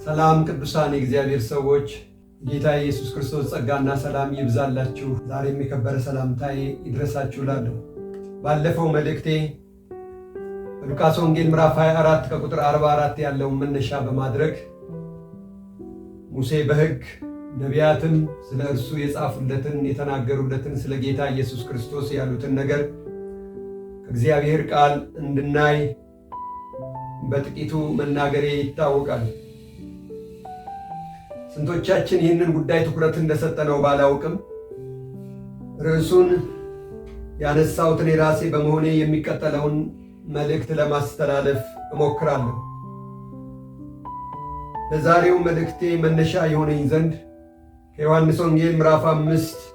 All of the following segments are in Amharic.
ሰላም ቅዱሳን የእግዚአብሔር ሰዎች፣ ጌታ ኢየሱስ ክርስቶስ ጸጋና ሰላም ይብዛላችሁ። ዛሬም የከበረ ሰላምታዬ ይድረሳችሁ እላለሁ። ባለፈው መልእክቴ በሉቃስ ወንጌል ምዕራፍ 24 ከቁጥር 44 ያለውን መነሻ በማድረግ ሙሴ በሕግ ነቢያትም ስለ እርሱ የጻፉለትን የተናገሩለትን ስለ ጌታ ኢየሱስ ክርስቶስ ያሉትን ነገር ከእግዚአብሔር ቃል እንድናይ በጥቂቱ መናገሬ ይታወቃል። ስንቶቻችን ይህንን ጉዳይ ትኩረት እንደሰጠነው ባላውቅም ርዕሱን ያነሳሁት እኔ ራሴ በመሆኔ የሚቀጥለውን መልእክት ለማስተላለፍ እሞክራለሁ። ለዛሬው መልእክቴ መነሻ የሆነኝ ዘንድ ከዮሐንስ ወንጌል ምዕራፍ 5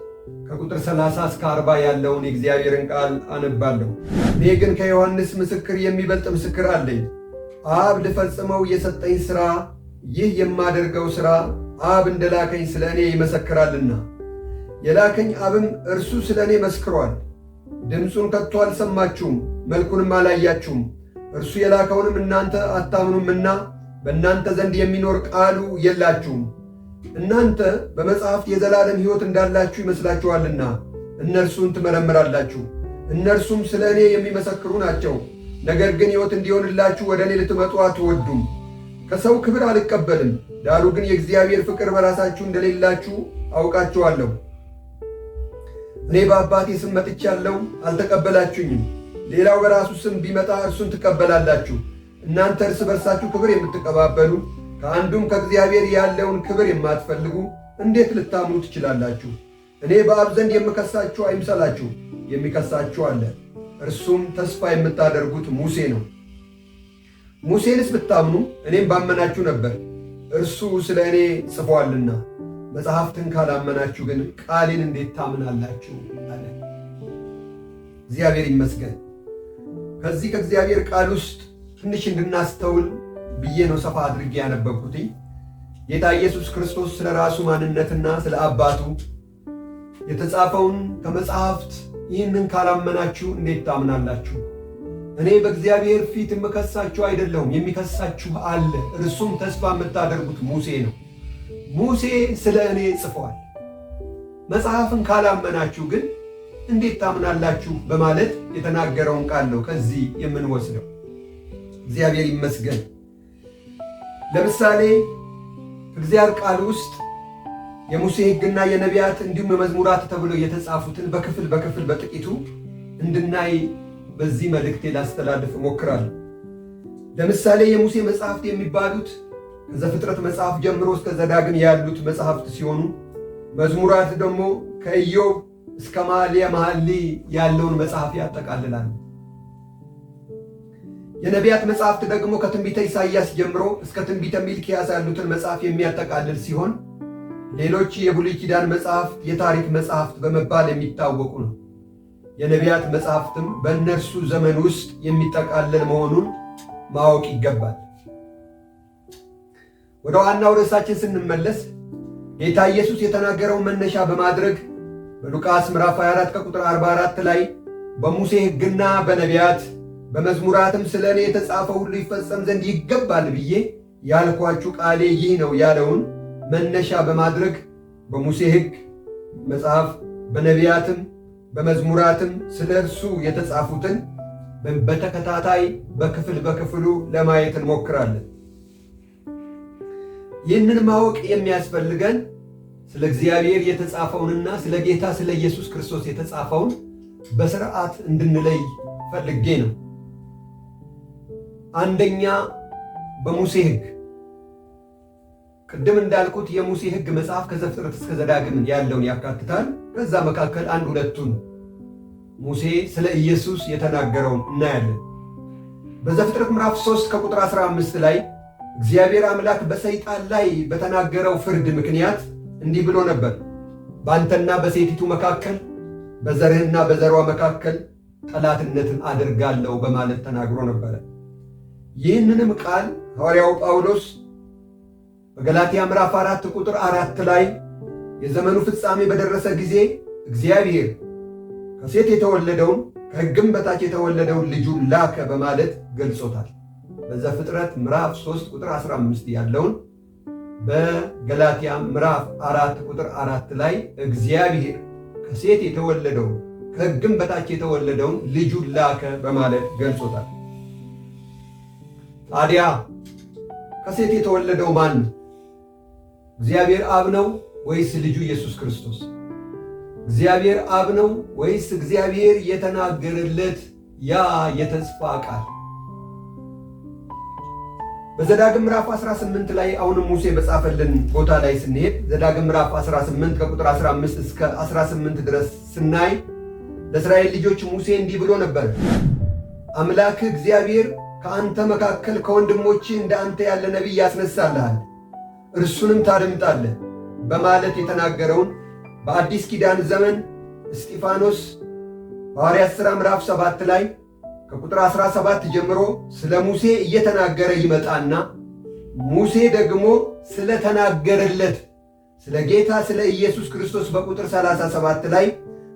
ከቁጥር 30 እስከ 40 ያለውን የእግዚአብሔርን ቃል አነባለሁ። እኔ ግን ከዮሐንስ ምስክር የሚበልጥ ምስክር አለኝ። አብ ልፈጽመው የሰጠኝ ሥራ ይህ የማደርገው ሥራ አብ እንደላከኝ ስለ እኔ ይመሰክራልና፣ የላከኝ አብም እርሱ ስለ እኔ መስክሯል። ድምፁን ከቶ አልሰማችሁም፣ መልኩንም አላያችሁም። እርሱ የላከውንም እናንተ አታምኑምና በእናንተ ዘንድ የሚኖር ቃሉ የላችሁም። እናንተ በመጽሐፍት የዘላለም ሕይወት እንዳላችሁ ይመስላችኋልና እነርሱን ትመረምራላችሁ። እነርሱም ስለ እኔ የሚመሰክሩ ናቸው። ነገር ግን ሕይወት እንዲሆንላችሁ ወደ እኔ ልትመጡ አትወዱም። ከሰው ክብር አልቀበልም፣ ዳሩ ግን የእግዚአብሔር ፍቅር በራሳችሁ እንደሌላችሁ አውቃችኋለሁ። እኔ በአባቴ ስም መጥቻለሁ፣ አልተቀበላችሁኝም። ሌላው በራሱ ስም ቢመጣ እርሱን ትቀበላላችሁ። እናንተ እርስ በርሳችሁ ክብር የምትቀባበሉ ከአንዱም ከእግዚአብሔር ያለውን ክብር የማትፈልጉ እንዴት ልታምኑ ትችላላችሁ? እኔ በአብ ዘንድ የምከሳችሁ አይምሰላችሁ፣ የሚከሳችሁ አለ፣ እርሱም ተስፋ የምታደርጉት ሙሴ ነው። ሙሴንስ ብታምኑ እኔም ባመናችሁ ነበር፣ እርሱ ስለ እኔ ጽፎአልና። መጽሐፍትን ካላመናችሁ ግን ቃሌን እንዴት ታምናላችሁ? አለ። እግዚአብሔር ይመስገን። ከዚህ ከእግዚአብሔር ቃል ውስጥ ትንሽ እንድናስተውል ብዬ ነው ሰፋ አድርጌ ያነበብኩት። ጌታ ኢየሱስ ክርስቶስ ስለ ራሱ ማንነትና ስለ አባቱ የተጻፈውን ከመጽሐፍት ይህንን ካላመናችሁ እንዴት ታምናላችሁ? እኔ በእግዚአብሔር ፊት የምከሳችሁ አይደለሁም፣ የሚከሳችሁ አለ፣ እርሱም ተስፋ የምታደርጉት ሙሴ ነው። ሙሴ ስለ እኔ ጽፏል። መጽሐፍን ካላመናችሁ ግን እንዴት ታምናላችሁ? በማለት የተናገረውን ቃል ነው ከዚህ የምንወስደው። እግዚአብሔር ይመስገን። ለምሳሌ እግዚአብሔር ቃል ውስጥ የሙሴ ሕግና የነቢያት እንዲሁም የመዝሙራት ተብለው የተጻፉትን በክፍል በክፍል በጥቂቱ እንድናይ በዚህ መልእክቴ ላስተላልፍ እሞክራለሁ። ለምሳሌ የሙሴ መጽሐፍት የሚባሉት ከዘፍጥረት መጽሐፍ ጀምሮ እስከ ዘዳግም ያሉት መጽሐፍት ሲሆኑ መዝሙራት ደግሞ ከኢዮብ እስከ መኃልየ መኃልይ ያለውን መጽሐፍ ያጠቃልላሉ። የነቢያት መጽሐፍት ደግሞ ከትንቢተ ኢሳይያስ ጀምሮ እስከ ትንቢተ ሚልኪያስ ያሉትን መጽሐፍ የሚያጠቃልል ሲሆን ሌሎች የብሉይ ኪዳን መጽሐፍት የታሪክ መጽሐፍት በመባል የሚታወቁ ነው። የነቢያት መጽሐፍትም በእነርሱ ዘመን ውስጥ የሚጠቃለል መሆኑን ማወቅ ይገባል። ወደ ዋናው ርዕሳችን ስንመለስ ጌታ ኢየሱስ የተናገረውን መነሻ በማድረግ በሉቃስ ምዕራፍ 24 ከቁጥር 44 ላይ በሙሴ ሕግና በነቢያት በመዝሙራትም ስለ እኔ የተጻፈ ሁሉ ይፈጸም ዘንድ ይገባል ብዬ ያልኳችሁ ቃሌ ይህ ነው ያለውን መነሻ በማድረግ በሙሴ ሕግ መጽሐፍ በነቢያትም በመዝሙራትም ስለ እርሱ የተጻፉትን በተከታታይ በክፍል በክፍሉ ለማየት እንሞክራለን። ይህንን ማወቅ የሚያስፈልገን ስለ እግዚአብሔር የተጻፈውንና ስለ ጌታ ስለ ኢየሱስ ክርስቶስ የተጻፈውን በስርዓት እንድንለይ ፈልጌ ነው። አንደኛ፣ በሙሴ ሕግ። ቅድም እንዳልኩት የሙሴ ሕግ መጽሐፍ ከዘፍጥረት እስከ ዘዳግም ያለውን ያካትታል። ከዛ መካከል አንድ ሁለቱን ሙሴ ስለ ኢየሱስ የተናገረውን እናያለን። በዘፍጥረት ምዕራፍ 3 ከቁጥር 15 ላይ እግዚአብሔር አምላክ በሰይጣን ላይ በተናገረው ፍርድ ምክንያት እንዲህ ብሎ ነበር። በአንተና በሴቲቱ መካከል፣ በዘርህና በዘሯ መካከል ጠላትነትን አድርጋለሁ በማለት ተናግሮ ነበረ። ይህንንም ቃል ሐዋርያው ጳውሎስ በገላትያ ምዕራፍ 4 ቁጥር 4 ላይ የዘመኑ ፍጻሜ በደረሰ ጊዜ እግዚአብሔር ከሴት የተወለደውን ከሕግም በታች የተወለደውን ልጁን ላከ በማለት ገልጾታል። በዘፍጥረት ምዕራፍ 3 ቁጥር 15 ያለውን በገላትያ ምዕራፍ 4 ቁጥር 4 ላይ እግዚአብሔር ከሴት የተወለደውን ከሕግም በታች የተወለደውን ልጁን ላከ በማለት ገልጾታል። ታዲያ ከሴት የተወለደው ማን ነው? እግዚአብሔር አብ ነው ወይስ ልጁ ኢየሱስ ክርስቶስ? እግዚአብሔር አብ ነው ወይስ እግዚአብሔር የተናገረለት ያ የተስፋ ቃል? በዘዳግም ምዕራፍ 18 ላይ አሁንም ሙሴ በጻፈልን ቦታ ላይ ስንሄድ ዘዳግም ምዕራፍ 18 ከቁጥር 15 እስከ 18 ድረስ ስናይ ለእስራኤል ልጆች ሙሴ እንዲህ ብሎ ነበር። አምላክህ እግዚአብሔር ከአንተ መካከል ከወንድሞችህ እንደ አንተ ያለ ነቢይ ያስነሳልሃል፣ እርሱንም ታደምጣለህ በማለት የተናገረውን በአዲስ ኪዳን ዘመን እስጢፋኖስ በሐዋርያት ሥራ ምዕራፍ 7 ላይ ከቁጥር 17 ጀምሮ ስለ ሙሴ እየተናገረ ይመጣና ሙሴ ደግሞ ስለተናገረለት ስለ ጌታ ስለ ኢየሱስ ክርስቶስ በቁጥር 37 ላይ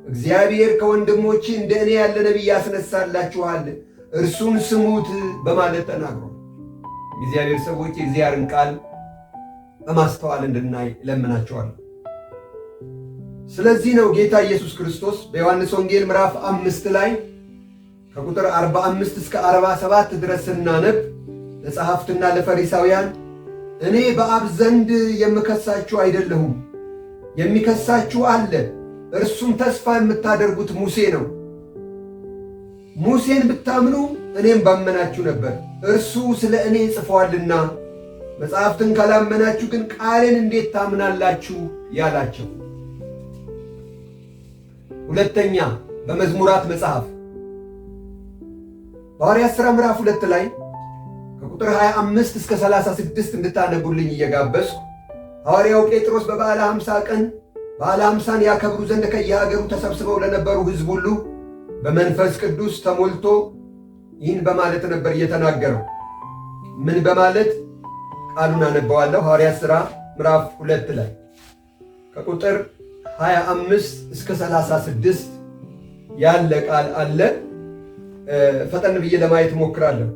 እግዚአብሔር ከወንድሞች እንደ እኔ ያለ ነቢይ ያስነሳላችኋል፣ እርሱን ስሙት በማለት ተናግሯል። እግዚአብሔር ሰዎች የእግዚአብሔርን ቃል በማስተዋል እንድናይ እለምናቸዋለሁ። ስለዚህ ነው ጌታ ኢየሱስ ክርስቶስ በዮሐንስ ወንጌል ምዕራፍ 5 ላይ ከቁጥር 45 እስከ 47 ድረስ ስናነብ ለጸሐፍትና ለፈሪሳውያን እኔ በአብ ዘንድ የምከሳችሁ አይደለሁም፣ የሚከሳችሁ አለ፣ እርሱም ተስፋ የምታደርጉት ሙሴ ነው። ሙሴን ብታምኑ እኔም ባመናችሁ ነበር፣ እርሱ ስለ እኔ ጽፏልና። መጽሐፍትን ካላመናችሁ ግን ቃሌን እንዴት ታምናላችሁ? ያላቸው። ሁለተኛ በመዝሙራት መጽሐፍ በሐዋርያት ሥራ ምዕራፍ 2 ላይ ከቁጥር 25 እስከ 36 እንድታነቡልኝ እየጋበዝኩ ሐዋርያው ጴጥሮስ በበዓለ 50 ቀን በዓለ 50ን ያከብሩ ዘንድ ከየሀገሩ ተሰብስበው ለነበሩ ሕዝብ ሁሉ በመንፈስ ቅዱስ ተሞልቶ ይህን በማለት ነበር እየተናገረው። ምን በማለት ቃሉን አነበዋለሁ። ሐዋርያት ሥራ ምዕራፍ 2 ላይ ከቁጥር 25 እስከ 36 ያለ ቃል አለ። ፈጠን ብዬ ለማየት እሞክራለሁ።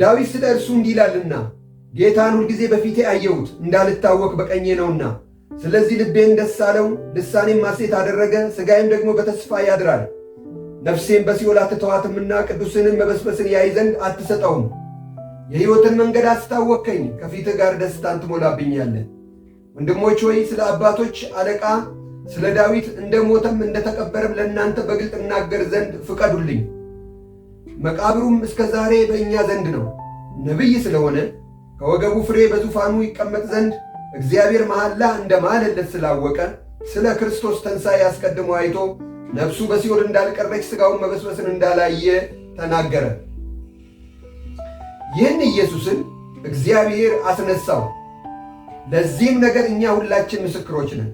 ዳዊት ስለ እርሱ እንዲህ ይላልና ጌታን ሁልጊዜ በፊቴ አየሁት፣ እንዳልታወክ በቀኜ ነውና። ስለዚህ ልቤን ደስ አለው፣ ልሳኔም ሐሴት አደረገ፣ ሥጋዬም ደግሞ በተስፋ ያድራል። ነፍሴም በሲኦል አትተዋትምና ቅዱስንም መበስበስን ያይ ዘንድ አትሰጠውም። የሕይወትን መንገድ አስታወከኝ፣ ከፊትህ ጋር ደስታን ትሞላብኛለህ። ወንድሞች ሆይ ስለ አባቶች አለቃ ስለ ዳዊት እንደ ሞተም እንደተቀበረም ለእናንተ በግልጥ እናገር ዘንድ ፍቀዱልኝ። መቃብሩም እስከ ዛሬ በእኛ ዘንድ ነው። ነቢይ ስለሆነ ከወገቡ ፍሬ በዙፋኑ ይቀመጥ ዘንድ እግዚአብሔር መሐላ እንደማለለት ስላወቀ ስለ ክርስቶስ ትንሣኤ አስቀድሞ አይቶ ነፍሱ በሲኦል እንዳልቀረች ሥጋውን መበስበስን እንዳላየ ተናገረ። ይህን ኢየሱስን እግዚአብሔር አስነሳው። ለዚህም ነገር እኛ ሁላችን ምስክሮች ነን።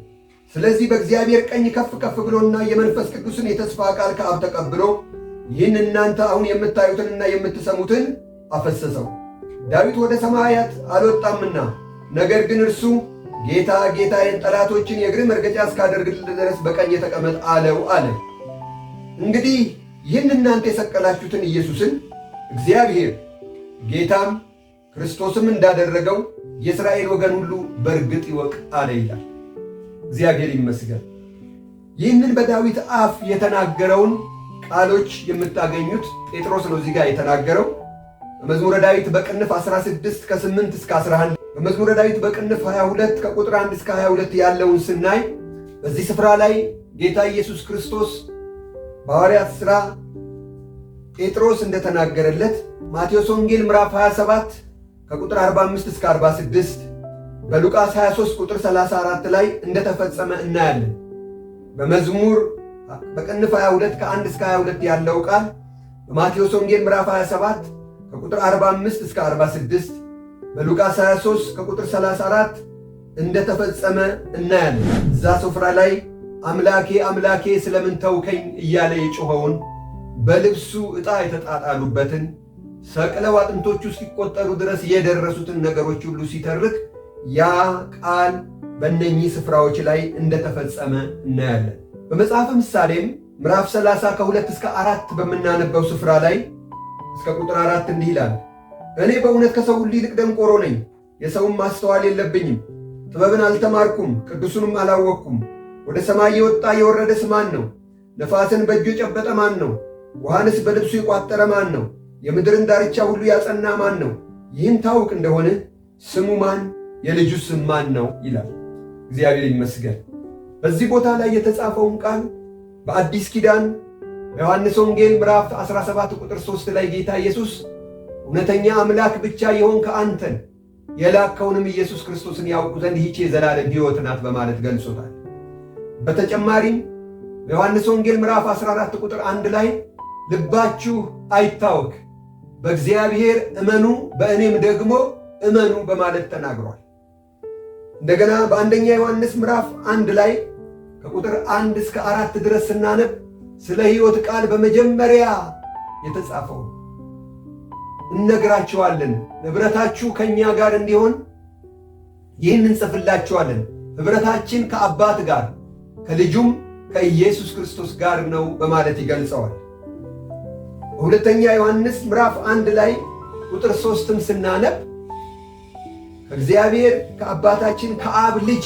ስለዚህ በእግዚአብሔር ቀኝ ከፍ ከፍ ብሎና የመንፈስ ቅዱስን የተስፋ ቃል ከአብ ተቀብሎ ይህን እናንተ አሁን የምታዩትንና የምትሰሙትን አፈሰሰው። ዳዊት ወደ ሰማያት አልወጣምና፣ ነገር ግን እርሱ ጌታ ጌታዬን ጠላቶችን የእግርህ መርገጫ እስካደርግልህ ድረስ በቀኝ ተቀመጥ አለው አለ። እንግዲህ ይህን እናንተ የሰቀላችሁትን ኢየሱስን እግዚአብሔር ጌታም ክርስቶስም እንዳደረገው የእስራኤል ወገን ሁሉ በእርግጥ ይወቅ አለ ይላል። እግዚአብሔር ይመስገን። ይህንን በዳዊት አፍ የተናገረውን ቃሎች የምታገኙት ጴጥሮስ ነው እዚህ ጋር የተናገረው። በመዝሙረ ዳዊት በቅንፍ 16 ከ8 እስከ 11፣ በመዝሙረ ዳዊት በቅንፍ 22 ከቁጥር 1 እስከ 22 ያለውን ስናይ በዚህ ስፍራ ላይ ጌታ ኢየሱስ ክርስቶስ በሐዋርያት ሥራ ጴጥሮስ እንደተናገረለት ማቴዎስ ወንጌል ምዕራፍ 27 ከቁጥር 45 እስከ 46፣ በሉቃስ 23 ቁጥር 34 ላይ እንደተፈጸመ እናያለን። በመዝሙር በቅንፍ 22 ከ1 እስከ 22 ያለው ቃል በማቴዎስ ወንጌል ምዕራፍ 27 ከቁጥር 45 እስከ 46፣ በሉቃስ 23 ከቁጥር 34 እንደተፈጸመ እናያለን። እዛ ስፍራ ላይ አምላኬ አምላኬ ስለምን ተውከኝ እያለ የጮኸውን፣ በልብሱ ዕጣ የተጣጣሉበትን፣ ሰቅለው አጥንቶቹ እስኪቆጠሩ ድረስ የደረሱትን ነገሮች ሁሉ ሲተርክ ያ ቃል በእነኚህ ስፍራዎች ላይ እንደተፈጸመ እናያለን። በመጽሐፈ ምሳሌም ምዕራፍ 30 ከ2 እስከ 4 በምናነበው ስፍራ ላይ እስከ ቁጥር 4 እንዲህ ይላል። እኔ በእውነት ከሰው ሁሉ ይልቅ ደንቆሮ ነኝ፣ የሰውም ማስተዋል የለብኝም። ጥበብን አልተማርኩም፣ ቅዱሱንም አላወቅኩም። ወደ ሰማይ የወጣ የወረደስ ማን ነው? ነፋስን በእጁ የጨበጠ ማን ነው? ውሃንስ በልብሱ የቋጠረ ማን ነው? የምድርን ዳርቻ ሁሉ ያጸና ማን ነው? ይህን ታውቅ እንደሆነ ስሙ ማን የልጁ ስም ማን ነው ይላል። እግዚአብሔር ይመስገን። በዚህ ቦታ ላይ የተጻፈውን ቃል በአዲስ ኪዳን በዮሐንስ ወንጌል ምዕራፍ 17 ቁጥር 3 ላይ ጌታ ኢየሱስ እውነተኛ አምላክ ብቻ የሆንክ አንተን የላከውንም ኢየሱስ ክርስቶስን ያውቁ ዘንድ ይህች የዘላለም ሕይወት ናት በማለት ገልጾታል። በተጨማሪም በዮሐንስ ወንጌል ምዕራፍ 14 ቁጥር 1 ላይ ልባችሁ አይታወክ፣ በእግዚአብሔር እመኑ፣ በእኔም ደግሞ እመኑ በማለት ተናግሯል። እንደገና በአንደኛ ዮሐንስ ምዕራፍ 1 ላይ ከቁጥር 1 እስከ 4 ድረስ ስናነብ ስለ ሕይወት ቃል በመጀመሪያ የተጻፈው እነግራችኋለን፣ ኅብረታችሁ ከእኛ ጋር እንዲሆን ይህን እንጽፍላችኋለን። ኅብረታችን ከአባት ጋር ከልጁም ከኢየሱስ ክርስቶስ ጋር ነው በማለት ይገልጸዋል። በሁለተኛ ዮሐንስ ምዕራፍ 1 ላይ ቁጥር 3ም ስናነብ ከእግዚአብሔር ከአባታችን ከአብ ልጅ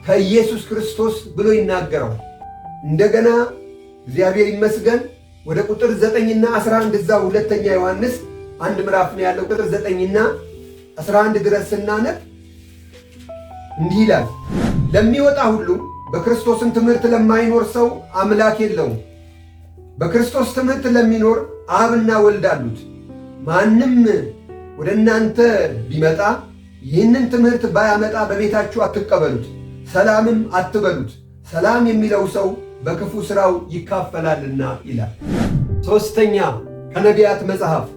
ከኢየሱስ ክርስቶስ ብሎ ይናገረዋል። እንደገና እግዚአብሔር ይመስገን ወደ ቁጥር 9ና 11 እዛው ሁለተኛ ዮሐንስ አንድ ምዕራፍ ነው ያለው። ቁጥር 9ና 11 ድረስ ስናነብ እንዲህ ይላል፣ ለሚወጣ ሁሉ በክርስቶስም ትምህርት ለማይኖር ሰው አምላክ የለውም። በክርስቶስ ትምህርት ለሚኖር አብና ወልድ አሉት። ማንም ወደ እናንተ ቢመጣ ይህንን ትምህርት ባያመጣ በቤታችሁ አትቀበሉት፣ ሰላምም አትበሉት። ሰላም የሚለው ሰው በክፉ ሥራው ይካፈላልና ይላል። ሦስተኛ ከነቢያት መጽሐፍ